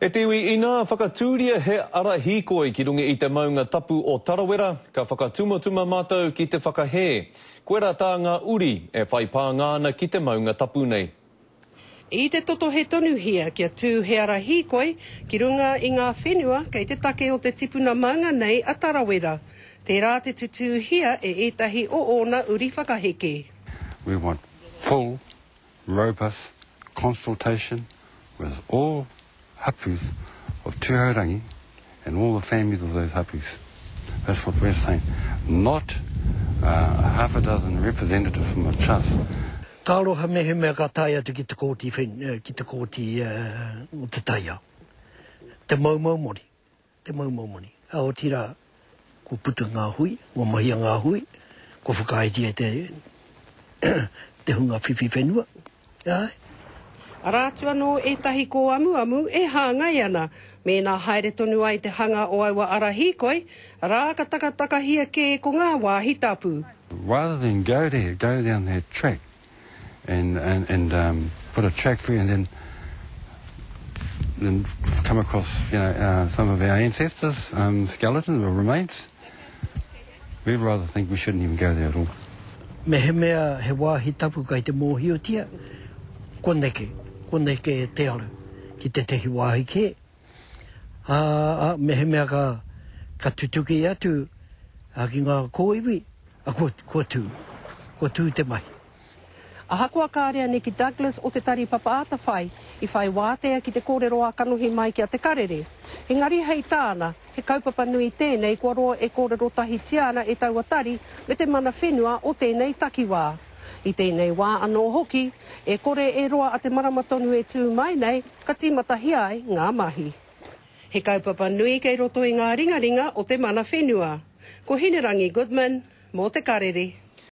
E te iwi, inā whakatūria he ara hīkoi ki runga i te maunga tapu o Tarawera, ka whakatumatuma mātou ki te whakahē. Koirā tā ngā uri e whai pānga ana ki te maunga tapu nei. I te totohe tonuhia kia tū he ara hīkoi ki runga i ngā whenua kei te take o te tipuna maunga nei a Tarawera. Tērā te tutūhia e ētahi o ōna uri whakaheke. We want full robust consultation with all hapus of Tūhourangi and all the families of those hapus. That's what we're saying. Not uh, half a dozen representatives from the trust. Ka aroha mehemea ka tae atu ki te kōti when, ki te kōti uh, o te taiao. Te moumou moni. Te moumou moni. A otirā, kua puta ngā hui, kua mahia ngā hui, kua whakaaetia e te, te hunga whiwhi whenua. Āe. Arā atu anō ētahi kōamuamu e hāngai ana. Mēnā haere tonu ai te hanga o aua ara hīkoi, rā ka takatakahia kē ko ngā wāhi tapu. Rather than go there, go down that track and and and um put a track through and then then come across you know uh, some of our ancestors um, skeletons or remains. We'd rather think we shouldn't even go there at all. Mehemea he wāhi tapu kai te mōhiotia, kua neke, kua neke te ara ki tētehi wāhi kē. Ā, ā, mehemea ka, ka tutuki atu ā, ki ngā kōiwi, ā, kua, kua tū, kua tū te mahi. Ahakoa kāre a Nikki Douglas o te Tari Papa Atawhai i whai wātea ki te kōrero ā-kanohi mai ki a Te Karere, engari hei tāna, he kaupapa nui tēnei kua roa e kōrero tahitia ana e taua tari me te mana whenua o tēnei takiwā. I tēnei wā anō hoki, e kore e roa a te marama tonu e tū mai nei ka tīmatahia ai ngā mahi. He kaupapa nui kei roto i ngā ringaringa o te mana whenua. Ko Hinerangi Goodman, mō Te Karere.